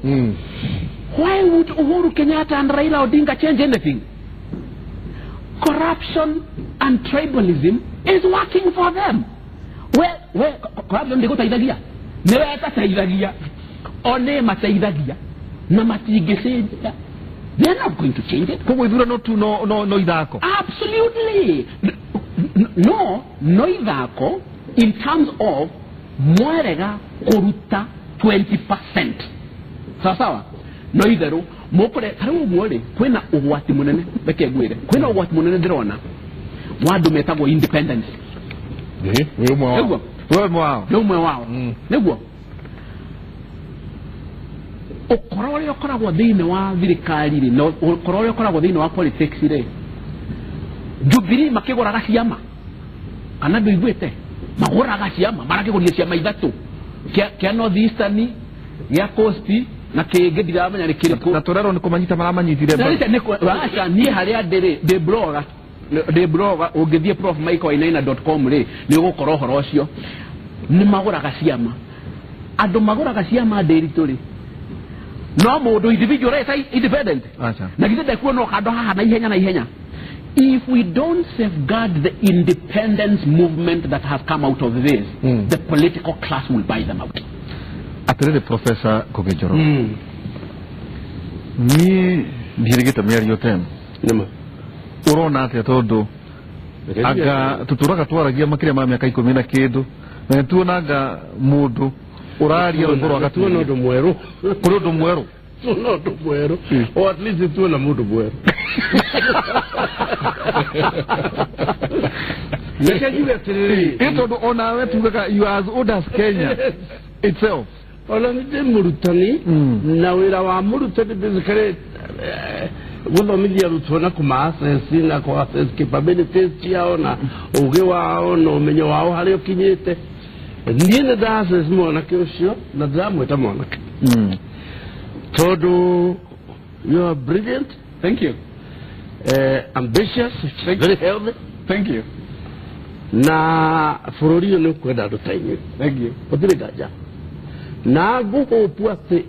why would Uhuru Kenyatta and Raila Odinga change anything? Corruption and tribalism is working for them. We corruption ndĩgũteithagia nĩwe ĩtateithagia o nĩ mateithagia na matingĩcenjia. They are not going to change it. Koguo ithurano tu no ithako. Absolutely. No, no ithako in terms of mwarega kũruta 20%. Sawa sawa. No itherũ mũkũre ta rĩu ũguo rĩ kwĩna ũgwati mũnene reke ngwĩre kwĩna ũgwati mũnene ndĩrona wa andũ metagwo independence. Wĩ ũmwe wao. Wĩ ũmwe wao. Wĩ ũmwe wao. Nĩguo ũkora ũrĩa ũkoragwo thĩinĩ wa thirikari rĩ na ũkora ũrĩa ũkoragwo thĩinĩ wa politics rĩ Jubilee makĩgũraga ciama kana ndũiguĩte magũraga ciama marakĩgũria ciama ithatũ kĩa North Eastern gĩa Coast na kĩngĩ ndiramenya nĩ kĩrĩkũ na tũrerwo nĩ kũmanyita maramanyitire aca niĩ harĩa ndĩrĩ ndĩ blogger ũngĩthiĩ profmichaelwainaina.com rĩ nĩ ũgũkora ũhoro ũcio nĩ magũraga ciama andũ magũraga ciama ndĩritũ rĩ no mũndũ individual eta independent na githĩ ndekuona handũ haha na ihenya na ihenya. If we don't safeguard the independence movement that has come out of this, the political class will buy them out. Atĩrĩrĩ Professor Ngugi Njoroge, niĩ ndiĩrĩgĩte mĩario teno nĩma ũrona atĩa tondũ anga tũtũraga twaragia makĩria ma mĩaka ikũmi na kĩndũ na nĩtuonaga mũndũ ũraria rwĩmbo rwa tuona ũndũ mwerũ kũrĩ ũndũ mwerũ tuona ũndũ mwerũ or at least tuona mũndũ mwerũ reke njuge atĩrĩrĩ ĩ tondũ onawe tugaga you are as old as Kenya itself ona nĩ ndĩ mũrutani na wĩra wa mũrutani basically gũthomithia arutwo na kũma-assess na kũ-assess capabilities ciao na ũgĩ wao na ũmenyo wao harĩa ũkinyĩte niĩ nĩ nda-assess mwanake ũcio na ndĩramwĩta mwanake tondũ you are brilliant. Thank you. Ambitious, very healthy. Thank you. Na bũrũri ũyũ nĩ ũkwenda andũ ta inyuĩ. Thank you. Gũtirĩ nganja na ngũhũpu atĩ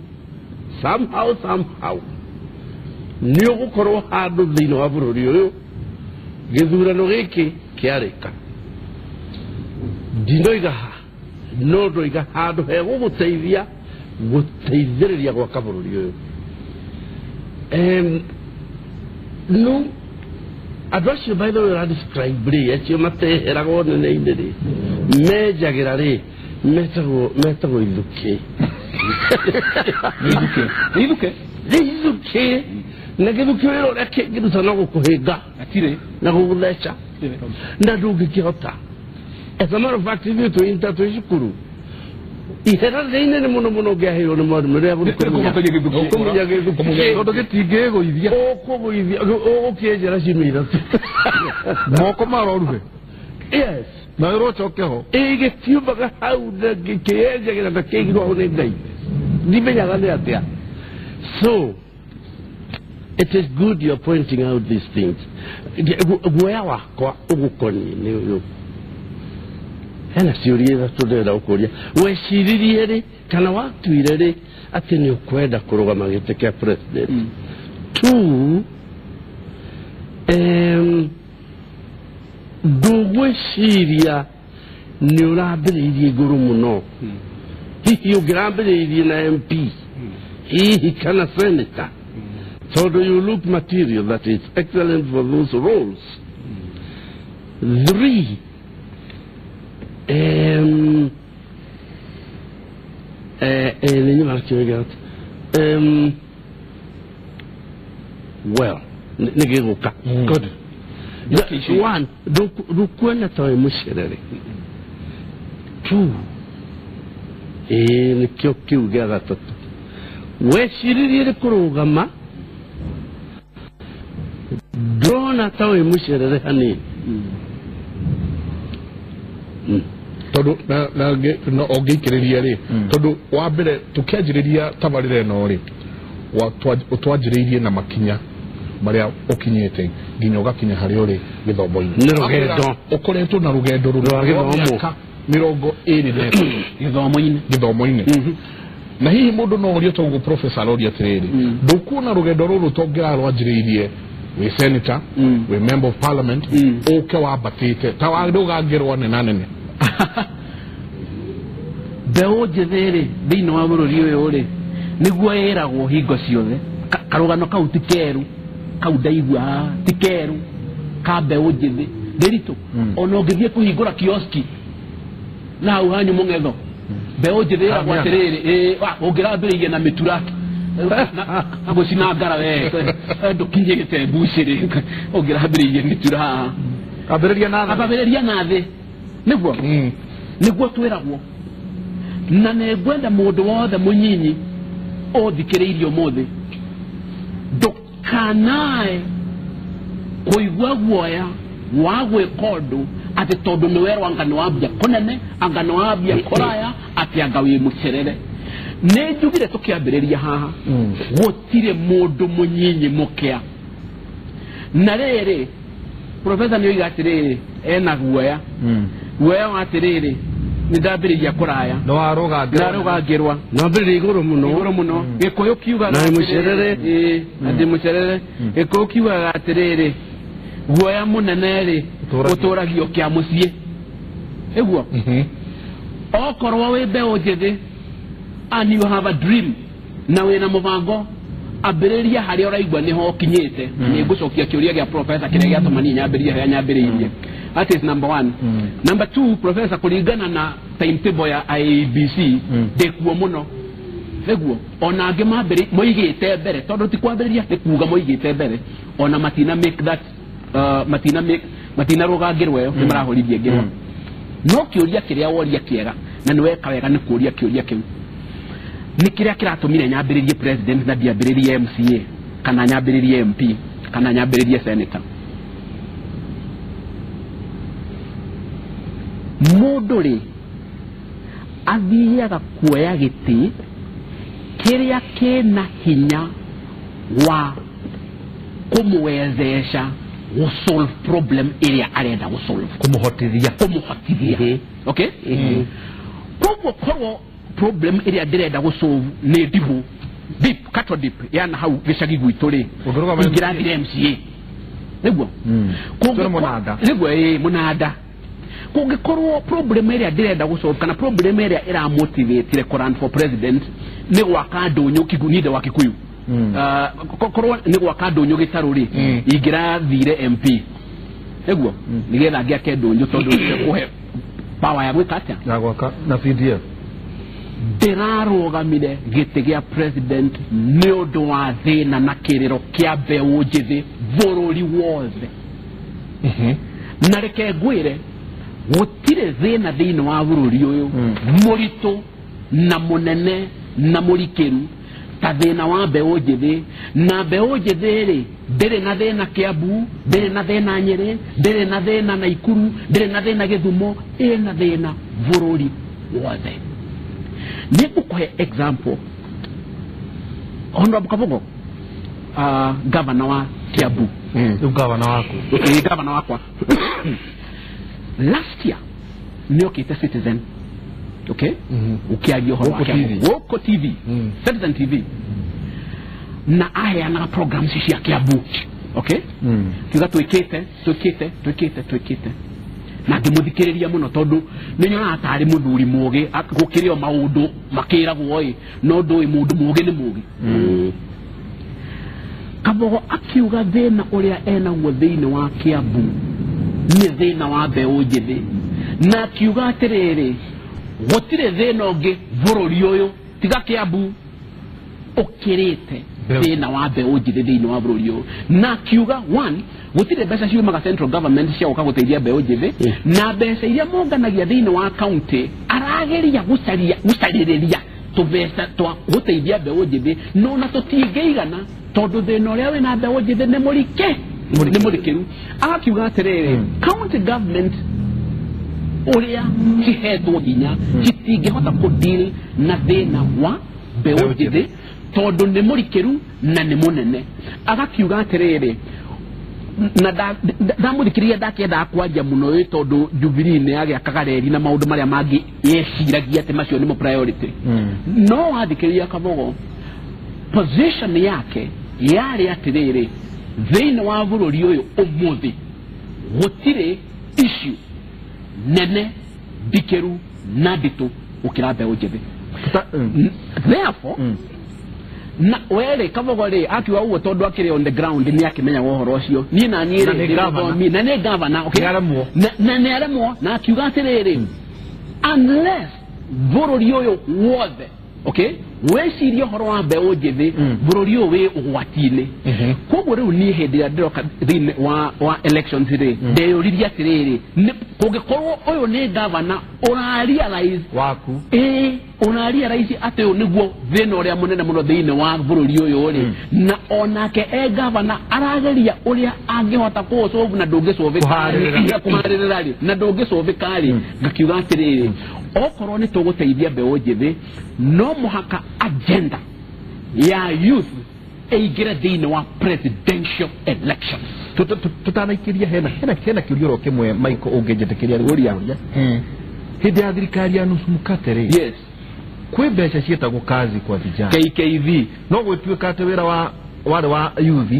somehow nĩ ũgũkorwo handũ thĩinĩ wa bũrũri ũyũ gĩthurano gĩkĩ kĩarĩka ndinoiga ha no ndoiga handũ hegũgũteithia gũteithĩrĩria gwaka bũrũri ũyũ no andũ acio by the way ũradescribe rĩ acio mateheragwo nene-inĩ rĩ menjagĩra rĩ metagwo ithukĩ. Ithukĩ nĩ ithukĩ Na gĩthuki wĩra ũrĩa kĩngĩruta no gũkũhĩnga na gũgũtheca na ndũngĩkĩhota. As a matter of fact, ithuĩ twĩ inter twĩ cukuru ihera rĩrĩa inene mũno mũno ũngĩaheirwo nĩ mwarimũ rĩrĩa kũmunya gĩthuki tondũ gĩtingĩgũithia ũkũgũithia ũgũkĩenjera ciumia ithatũ moko maroruhe. Yes. Na ũrocoke ho ĩgĩkiumaga hau na kĩenjagĩra na kĩigirwo hau nĩ Ngai ndimenyaga nĩ atĩa. So it is good you're pointing out these things. Guoya wakwa ũgũkoniĩ nĩ ũyũ. Hena ciũria ithatũ ndĩrenda gũkũria. Weciririe rĩ kana watuire rĩ atĩ nĩ ũkwenda kũrũgama gĩtĩ kĩa president? Two, ndũgwĩciria nĩ ũrambĩrĩirie igũrũ mũno. Hihi ũngĩrambĩrĩirie na MP hihi kana senator, tondũ you look material that is excellent for those roles. Three, well, nĩ gĩgũka. Good. One, ndũkuona ta wĩ mũcerere. Two, nĩkĩo kĩu gĩa gatatũ, weciririe nĩ kũrũgama ndona ta wĩ mũcerere hanini. Tondũ na ũngĩikĩrĩria rĩ, tondũ wa mbere tũkĩanjĩrĩria tabarĩra ĩno rĩ, twanjĩrĩirie na makinya marĩa ũkinyĩte nginya ũgakinya harĩa ũrĩ gĩthomo-inĩ. Nĩ rũgendo. Ũkoretwo na rũgendo Rwa gĩthomo. Mĩaka 23 gĩthomo-inĩ. Gĩthomo-inĩ. Na hihi mũndũ no orie toguo professor aroria atĩrĩrĩ, ndũkuona rũgendo rũrũ tongĩrarwanjĩrĩirie wĩ senator, wĩ member of parliament, ũke wambatĩte ta warũgangĩrwo nena nene? Mbeũ njĩthĩ rĩ thĩinĩ wa bũrũri ũyũ rĩ nĩguo ĩragwo hingo ciothe. Karũgano kau ti keru, kau ndaigua ti keru ka mbeũ njĩthĩ ndĩritũ. Ona ũngĩthiĩ kũhingũra kioski na hau hanyu mũng'etho, mbeũ njĩthĩ ĩragwo atĩrĩrĩ, ũngĩrambĩrĩirie na mĩtura na gũcina ngara we ndũkinyĩte mbucĩrĩ, ũngĩrambĩrĩirie mĩtura haha. Ambĩrĩria na thĩ. Ambĩrĩria na thĩ nĩguo nĩguo twĩragwo. Na nĩ ngwenda mũndũ wothe mũnyinyi ũthikĩrĩirie ũmũthĩ, ndũkanae kũigua guoya wa gwĩka ũndũ atĩ tondũ nĩ werwo anga nĩ wambia kũnene, anga nĩ wambia kũraya, atĩ anga wĩ mũcerere. Nĩ njugire tũkĩambĩrĩria haha, gũtirĩ mũndũ mũnyinyi mũkĩa. Na rĩrĩ professor nĩ oiga atĩrĩrĩ ena guoya, guoya wa atĩrĩrĩ nĩ ndambĩrĩria kũraya No warũgangĩrwa. Nambĩrĩria igũrũ mũno. Igũrũ mũno. Gĩkũyũ kiugaga Na mũcerere. Na ndĩ mũcerere. Gĩkũyũ kiugaga atĩrĩrĩ guoya mũnene rĩ ũtũragio kĩa mũciĩ. Ĩguo okorwo wĩ mbeũ njĩthĩ and you have a dream na wĩna mũbango, ambĩrĩria harĩa ũraigua nĩho ũkinyĩte. Nĩ ngũcokia kĩũria gĩa professor kĩrĩa gĩatũma niĩ nyambĩrĩrie harĩa nyambĩrĩirie. That is number one. Number two, professor, kũringana na timetable ya IEBC ndĩkuo mũno nĩguo ona angĩ moigĩte mbere, tondũ ti kwambĩrĩria nĩ kuga moigĩte mbere, ona matina make that matina make matina rũgangĩrwo ĩyo nĩ marahũrithie ngĩrwa. No kĩũria kĩrĩa woria kĩega na nĩ weka wega nĩ kũũria kĩũria kĩu nĩ kĩrĩa kĩratũmire nyambĩrĩrie president na ndiambĩrĩrie MCA kana nyambĩrĩrie MP kana nyambĩrĩrie senator. Mũndũ rĩ athiaga kuoya gĩtĩ kĩrĩa kĩna hinya wa kũmwezesha gũsolve problem ĩrĩa arenda gũsolve, Kũmũhotithia. Kũmũhotithia. Okay? Koguo korwo problem ĩrĩa ndĩrenda gũsolve nĩ ndibũ deep cattle dip yana hau gĩcagi gwitũ rĩ, Ũngĩrũgama ingĩrathire MCA nĩguo Twĩna mũnanda. Nĩguo ĩĩ mũnanda. Kũngĩkorwo problem ĩrĩa ndĩrenda gũsolve kana problem ĩrĩa ĩramotivatire kũ run for president nĩ gwaka ndũnyũ Kiguninda wa Kikuyu, korwo nĩ gwaka ndũnyũ gĩtarũ rĩ, ingĩrathire MP nĩguo nĩgetha ngĩake ndũnyũ tondũ kũhe power ya gwĩka atĩa Ya gwaka na CDF. Ndĩrarũgamire gĩtĩ gĩa president nĩ ũndũ wa thĩna na kĩrĩro kĩa mbeũ njĩthĩ bũrũri wothe. Na reke ngwĩre gũtirĩ thĩna thĩinĩ wa bũrũri ũyũ mũritũ na mũnene na mũrikĩru ta thĩna wa mbeũ njĩthĩ. Na mbeũ njĩthĩ rĩ ndĩrĩ na thĩna Kiambu, ndĩrĩ na thĩna Nyĩrĩ, ndĩrĩ na thĩna Naikuru, ndĩrĩ na thĩna Gĩthumo, ĩna thĩna bũrũri wothe. Nĩngũkũhe example. Honorable Kabogo, governor wa Kiambu, Rĩu gavana waku. Governor wakwa last year nĩokĩte Citizen, okay, ũkĩaria ũhoro wa Gũkũ Kiambu. TV. Gũkũ TV, Citizen TV, na aheanaga programs cia Kiambu, okay, kiuga twĩkĩte twĩkĩte twĩkĩte twĩkĩte, na ngĩmũthikĩrĩria mũno tondũ nĩ nyonaga tarĩ mũthuri mũgĩ gũkĩrĩ o maũndũ makĩragwo ĩ no ndũĩ mũndũ mũgĩ nĩ mũgĩ. Kabogo akiuga thĩna ũrĩa enaguo thĩinĩ wa Kiambu nĩ thĩna wa mbeũ njĩthĩ, na akiuga atĩrĩrĩ gũtirĩ thĩna ũngĩ bũrũri ũyũ tiga Kiambu ũkĩrĩte thĩna wa mbeũ njĩthĩ thĩinĩ wa bũrũri ũyũ. Na akiuga one, gũtirĩ mbeca ciumaga central government cia gũka gũteithia mbeũ njĩthĩ, na mbeca iria monganagia thĩinĩ wa county arageria gũcarĩrĩria tũbeca twa gũteithia mbeũ njĩthĩ, no na tũtingĩigana tondũ thĩna ũrĩa wĩna mbeũ njĩthĩ nĩ mũrike nĩ mũrikĩru. Agakiuga atĩrĩrĩ county government ũrĩa cihetwo hinya citingĩhota kũ deal na thĩna wa mbeũ njĩthĩ tondũ nĩ mũrikĩru na nĩ mũnene. Agakiuga atĩrĩrĩ na ndamũthikĩrĩria ndakĩendaga kwaria mũno ĩ tondũ Jubilee nĩ yagĩakaga reri na maũndũ marĩa mangĩ yeciragia atĩ macio nĩmo priority. No wathikĩrĩria Kabogo position yake yarĩ atĩrĩrĩ thĩinĩ wa bũrũri ũyũ ũmũthĩ gũtirĩ issue nene ndikĩru na nditũ gũkĩra mbeũ njĩthĩ. Therefore na were Kabogo rĩ akiuga ũguo tondũ akĩrĩ on the ground nĩ akĩmenyaga ũhoro ũcio. Niĩ na niĩ Na nĩ rĩ governor. na nĩ governor, okay, Nĩaremwo. na nĩaremwo, na akiuga atĩrĩrĩ unless bũrũri ũyũ wothe, okay, wecirie ũhoro wa mbeũ njĩthĩ bũrũri ũyũ wĩ ũgwati-inĩ. Koguo rĩu niĩ hĩndĩ ĩrĩa ndĩroka thĩinĩ wa elections rĩ ndeyũririe atĩrĩrĩ kũngĩkorwo ũyũ nĩ governor ũra realize waku ĩĩ ũra realize atĩ ũyũ nĩguo thĩna ũrĩa mũnene mũno thĩinĩ wa bũrũri ũyũ rĩ, na onake e governor arageria ũrĩa angĩhota kũũsolve na ndũngĩsolvĩka Kũharĩrĩra. kũharĩrĩra rĩ na ndũngĩsolvĩka rĩ, ngakiuga atĩrĩrĩ okorwo nĩ tũgũteithia mbeũ njĩthĩ no mũhaka agenda ya youth ĩingĩre thĩinĩ wa presidential elections. Tutanaikĩria hena kĩũria oro kĩmwe Michael ũngĩnjĩtĩkĩria rĩu ũria. Hĩndĩ ya thirikari ya nusu mkate rĩ, yes, kwĩ mbeca ciĩtagwo kazi kwa vijana KKV, no gwĩtuĩka atĩ wĩra wa warĩ wa youth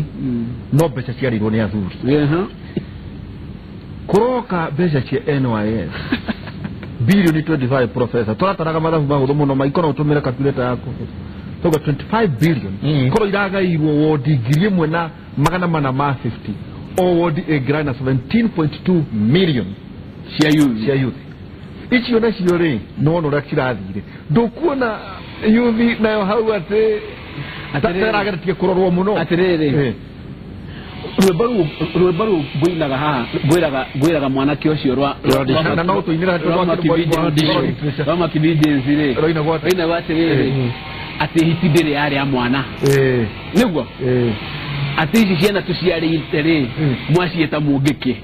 no mbeca ciarĩirwo nĩ athuri. Kũroka mbeca cia NYS bilioni 25 professor tũrataraga mathabu mahũthũ mũno Michael no ũtũmĩre calculator yaku tuga 25 billion korwo iragairwo wodi 1450 o wodi ĩngĩrarĩ na 17.2 million cia youth cia youth. Icio nacio rĩ nĩwona ũrĩa cirathire, ndũkuona youth nayo hau atĩ tarageretie kũrorwo mũno atĩrĩrĩ rwĩmbo rũu ngũinaga haha ngwĩraga mwanake ũcio Na no tũinĩra rwa Makibidins rĩ Rũinagwo atĩ- rũinagwo atĩrĩrĩ atĩ hiti ndĩrĩ yarĩ ya mwana nĩguo atĩ ici ciana tũciarĩte rĩ mwaciĩta mũngĩkĩ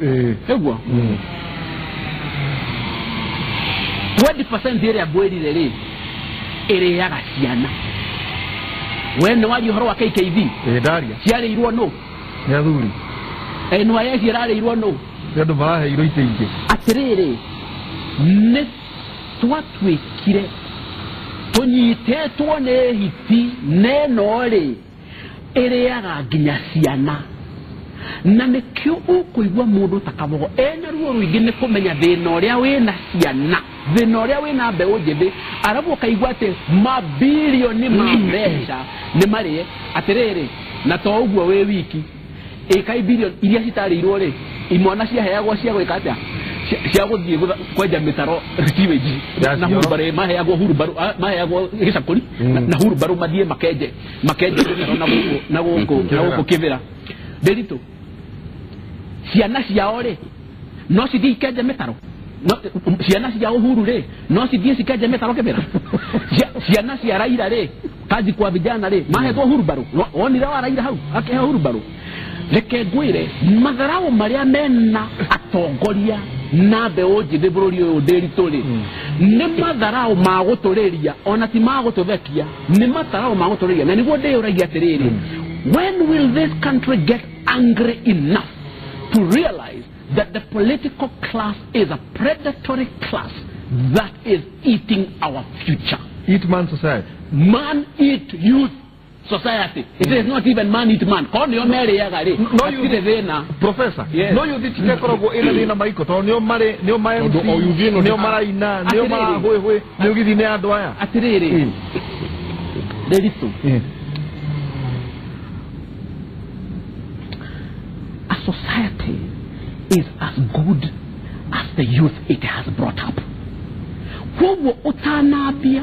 nĩguo 20% ĩrĩa ngwĩrire rĩ ĩrĩaga ciana. We nĩ waria ũhoro wa KKV ndaria ciarĩirwo nũ nĩ athuri NYS ĩrarĩirwo nũ nĩ andũ maraheirwo itĩ ingĩ. Atĩrĩrĩ nĩ twatuĩkire tũnyitĩtwo nĩ hiti neno rĩ ĩrĩaga nginya ciana, na nĩkĩo ũkũigua mũndũ ta Kabogo ena ruo rũingĩ nĩ kũmenya thĩna ũrĩa wĩna ciana, thĩna ũrĩa wĩna mbeũ njĩthĩ, arabu ũkaigua atĩ mabilioni ma mbeca nĩ marĩe. Atĩrĩrĩ na to ũguo wĩ wiki ĩka bilioni iria citarĩirwo rĩ imwana ciaheagwo cia gwĩka atĩa Cia gũthiĩ kwenja mĩtaro sewage na hurubaro maheagwo hurubaro maheagwo gĩcakũri na hurubaro mathiĩ makenje mĩtaro na gũkũ Kĩbĩra. Ndĩritũ ciana ciao rĩ no cithiĩ ikenje mĩtaro, ciana cia Uhuru rĩ no cithiĩ cikenje mĩtaro Kĩbĩra, ciana cia Raila rĩ kazi kwa vijana rĩ mahetwo hurubaro, wonire wa Raila hau akĩheo hurubaro. Reke ngwĩre matharau marĩa mena atongoria na mbeũ njĩthĩ bũrũri ũyũ Ndĩritũ rĩ nĩ matharau ma gũtũrĩria ona ti ma gũtũthekia, nĩ matharau ma gũtũrĩria. Na nĩguo ndĩyũragia atĩrĩrĩ, when will this country get angry enough to realize that the political class is a predatory class that is eating our future? Eat man society. Man eat youth society. It is not even man eat man. Korwo nĩo merĩaga rĩ, hatirĩ thĩna. Professor, no youth itikoragwo ĩna thĩna maiko tondũ nĩo marĩ nĩo ma MC, nĩo maraina, nĩo marahũĩhũĩ, nĩo gĩthi nĩ andũ aya. Atĩrĩrĩ, Ndĩritũ, a society is as good as the youth it has brought up. Koguo ũtanambia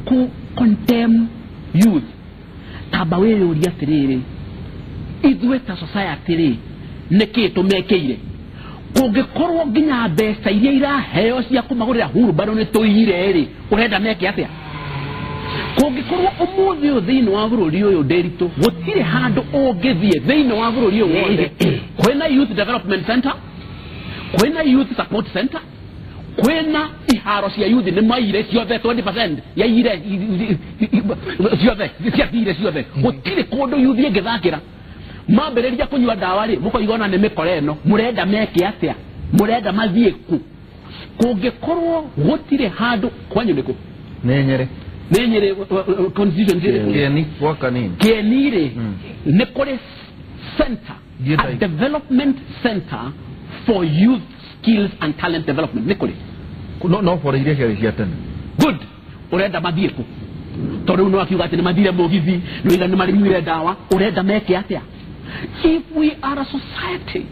ku condemn youth, tamba wĩyũrie atĩrĩrĩ, ithuĩ ta society rĩ nĩkĩĩ tũmekĩire? Kũngĩkorwo nginya mbeca iria iraheo cia kũmagũrĩra hurubaro nĩ tũiyire rĩ, ũrenda meke atĩa? Kũngĩkorwo ũmũthĩ ũyũ thĩinĩ wa bũrũri ũyũ Ndĩritũ gũtirĩ handũ ũngĩthiĩ thĩinĩ wa bũrũri ũyũ wothe kwĩna youth development center, kwĩna youth support center, kwĩna iharo cia youth nĩ maire ciothe 20% ya ire ciothe ciathire ciothe, gũtirĩ kũndũ youth ĩngĩthakĩra. Mambĩrĩria kũnyua ndawa rĩ mũkoiga ona nĩ mĩkora ĩno, mũrenda meke atĩa? Mũrenda mathiĩ kũ? Kũngĩkorwo gũtirĩ handũ kwanyu nĩkũ? Nĩ Nyĩrĩ. Nĩ Nyĩrĩ constituency Kĩeni gwaka nini? Kĩeni rĩ nĩ kũrĩ center, a development center for youth skills and talent development, nĩ kũrĩ. No bora iria ciarĩ cia tene. Good. Ũrenda mathiĩ kũ? Tondũ rĩu nĩ wakiuga atĩ nĩ mathire mũgithi, nĩ nĩ marĩnyuire ndawa, ũrenda meke atĩa? If we are a society,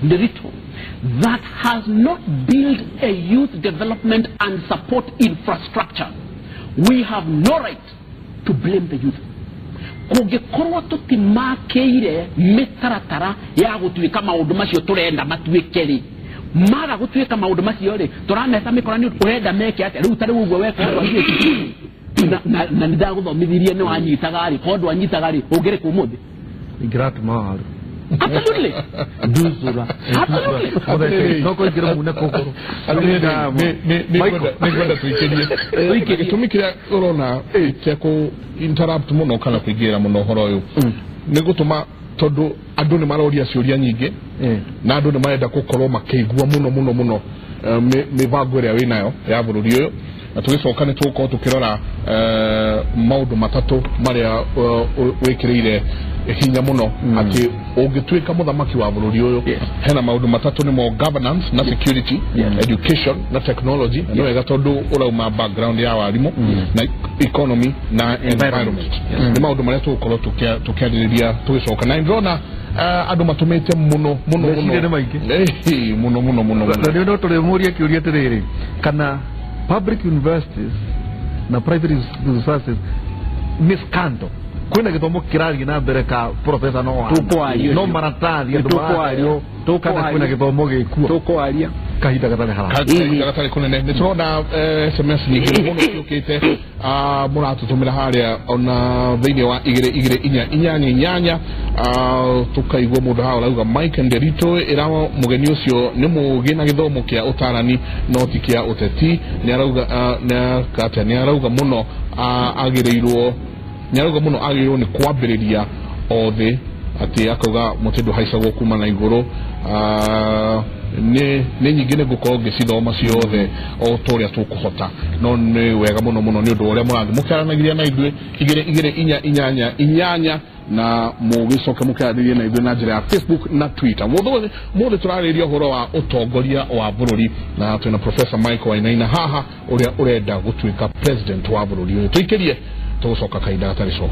Ndĩritũ, that has not built a youth development and support infrastructure, we have no right to blame the youth. Kũngĩkorwo tũtimakĩire mĩtaratara ya gũtuĩka maũndũ macio tũrenda matuĩke rĩ, maga gũtuĩka maũndũ macio rĩ, tũrameta mĩkora nĩ ũrenda meke atĩa? Rĩu ta rĩu ũguo weka na nĩ ndagũthomithirie nĩ wanyitaga rĩ, korwo ndwanyitaga rĩ, ũngĩrĩ kũ ũmũthĩ? Ingĩratũma waru. Absolutely. Nduzura. Absolutely. No kũingĩra mune kũgũrũ. Nĩngwenda tũikĩrie gĩtũmi kĩrĩa ũrona kĩa kũ interrupt mũno kana kũingĩrĩra mũno ũhoro ũyũ nĩ gũtũma tondũ andũ nĩ maroria ciũria nyingĩ na andũ nĩ marenda gũkorwo makĩigua mũno mũno mũno mĩbango ĩrĩa wĩnayo ya bũrũri ũyũ, na tũgĩcoka nĩ tũgũkorwo tũkĩrora maũndũ matatũ marĩa wĩkĩrĩire hinya mũno atĩ ũngĩtuĩka mũthamaki wa bũrũri ũyũ hena maũndũ matatũ nĩmo governance na security, education na technology, na nĩ wega tondũ ũrauma background ya warimũ, na economy na environment. Nĩ maũndũ marĩa tũgũkorwo tũkĩarĩrĩria tũgĩcoka, na ndĩrona andũ matũmĩte mũno mũno mũno mũno mũno mũno. Na nĩ tũrĩmũria kĩũria atĩrĩrĩ, kana public universities na private universities nĩ scandal? Kwĩna gĩthomo kĩrathiĩ na mbere ka professor no no maratathi andũ marario, kana kwĩna gĩthomo gĩkuo? Tũkwaria kahinda gatarĩ haraka, kahinda gatarĩ kũnene. Nĩ tũrona SMS nyingĩ mũno ciũkĩte mũratũtũmĩra harĩa ona thĩinĩ wa 2 2 4 8 8 tũkaigua mũndũ haha ũrauga Mike Nderitu ĩra mũgeni ũcio nĩ mũgĩ na gĩthomo kĩa ũtarani no ti kĩa ũteti. Nĩ arauga nĩ arauga mũno agĩrĩirwo nĩ kwambĩrĩria othe, atĩ akauga mũtĩ ndũhaicagwo kuma na igũrũ. Nĩ nyingĩ nĩ ngũkorwo ngĩcithoma ciothe o ta ũrĩa tũkũhota, no nĩ wega mũno mũno nĩ ũndũ wa ũrĩa mũrathiĩ mũkĩaranagĩria na ithuĩ 2 2 4 8 8 na mũgĩcoke mũkĩaranĩrie na ithuĩ na njĩra ya Facebook na Twitter. Mũthĩ tũrarĩrĩria ũhoro wa ũtongoria wa bũrũri na twĩna Professor Michael Wainaina haha ũrĩa ũrenda gũtuĩka president wa bũrũri ũyũ. Tũikĩrie tũgũcoka kahinda gatarĩ coho.